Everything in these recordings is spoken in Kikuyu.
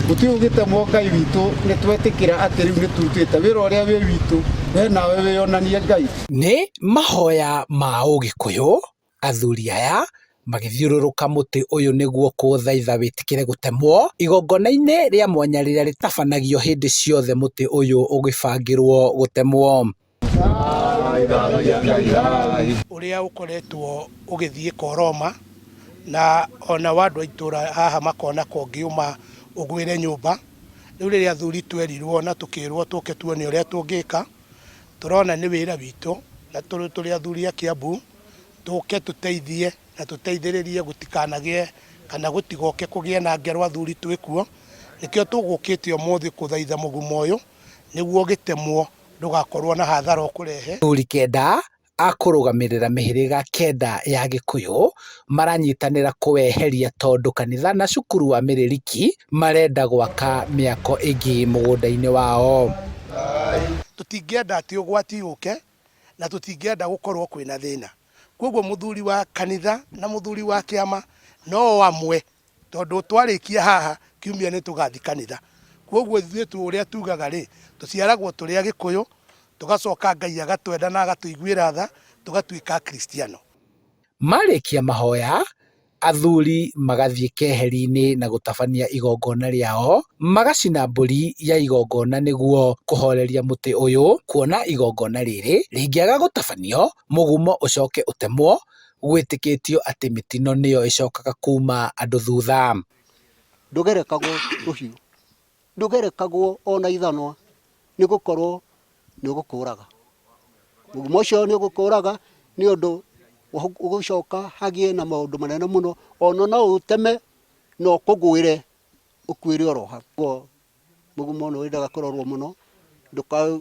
Mũtĩ ũyũ ũgĩtemwo Ngai witũ nĩ twetĩkĩra atĩ rĩu nĩ tũrutĩte wĩra ũrĩa wĩ witũ, we nawe wĩyonanie Ngai. Nĩ mahoya ma ũgĩkũyũ, athuri aya magĩthiũrũrũka mũtĩ ũyũ nĩguo kũũthaitha wĩtĩkĩre gũtemwo, igongona-inĩ rĩa mwanya rĩrĩa rĩtabanagio hĩndĩ ciothe mũtĩ ũyũ ũgĩbangĩrwo gũtemwo. Ũrĩa ũkoretwo ũgĩthiĩ Koroma na ona wa andũ a itũra haha makona ko ũngĩũma ũgwĩre nyũmba. Rĩu rĩrĩa athuri twerirwo na tũkĩrwo tũke tuone ũrĩa tũngĩka, tũrona nĩ wĩra witũ na tũrĩ athuri a Kiambu tũke tũteithie na tũteithĩrĩrie gũtikanagĩe kana gũtigoke kũgĩe na ngero athuri twĩkuo. Nĩkĩo tũgũkĩte ũmũthĩ kũthaitha mũgumo ũyũ nĩguo ũgĩtemwo ndũgakorwo na hathara ũkũrehe. Athuri kenda a kũrũgamĩrĩra mĩhĩrĩga kenda ya Gĩkũyũ maranyitanĩra kũweheria tondũ kanitha na cukuru wa Mĩrĩriki marenda gwaka mĩako ĩngĩ mũgũnda-inĩ wao. Tũtingĩenda atĩ ũgwati ũke na tũtingĩenda gũkorwo kwĩna thĩna. Kwoguo mũthuri wa kanitha na mũthuri wa kĩama no amwe tondũ twarĩkia haha kiumia nĩ tũgathiĩ kanitha. Kwoguo ithuĩ ũrĩa tugaga rĩ, tũciaragwo tũrĩ Agĩkũyũ, tũgacoka Ngai agatwenda na agatũiguĩra tha, tũgatuĩka Akristiano. Marĩkia mahoya, athuri magathiĩ keheri-inĩ na gũtabania igongona rĩao, magacina mbũri ya igongona nĩguo kũhoreria mũtĩ ũyũ, kuona igongona rĩrĩ rĩngĩaga gũtabanio, mũgumo ũcoke ũtemwo, gwĩtĩkĩtio atĩ mĩtino nĩyo ĩcokaga kuma andũ thutha. Ndũgerekagwo rũhiũ, ndũgerekagwo ona ithanwa, nĩ gũkorwo nĩ ũgũkũraga. Mũgumo ũcio nĩ ũgũkũraga nĩ ũndũ ũgũcoka hagĩe na maũndũ manene mũno, ona no ũteme na ũkũgwĩre ũkuĩre oro hau. Koguo mũgumo nĩ wendaga kũrorwo mũno ndũkae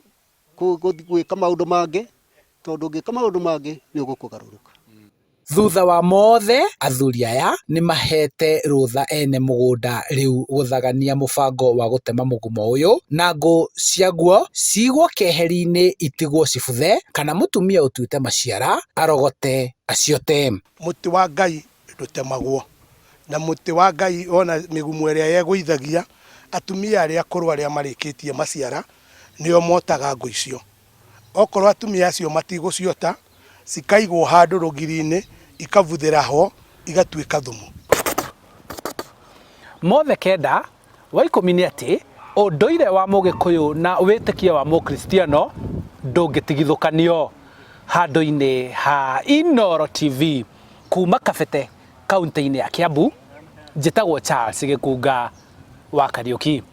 gwĩka maũndũ mangĩ, tondũ ũngĩka maũndũ mangĩ nĩ ũgũkũgarũrũka. Thutha wa mothe, athuri aya nĩ mahete rũtha ene mũgũnda rĩu gũthagania mũbango wa gũtema mũgumo ũyũ na ngũ ciaguo cigwo keheri-inĩ itigwo cibuthe kana mũtumia ũtuĩte maciara arogote aciote. Mũtĩ wa Ngai ndũtemagwo, na mũtĩ wa Ngai ona mĩgumo ĩrĩa yegũithagia, atumia arĩa akũrũ arĩa marĩkĩtie maciara nĩo motaga ngũ icio. Okorwo atumia acio matigũciota, cikaigwo handũ rũgiri-inĩ, ikabuthĩra ho, igatuĩka thumu. Mothe kenda, wa ikũmi nĩ atĩ, ũndũire wa Mũgĩkũyũ na wĩtĩkio wa Mũkristiano ndũngĩtigithũkanio. Handũ-inĩ ha Inooro TV kuma Kabete, kaũntĩ-inĩ ya Kiambu, njĩtagwo Charles Gĩkunga wa Kariũki.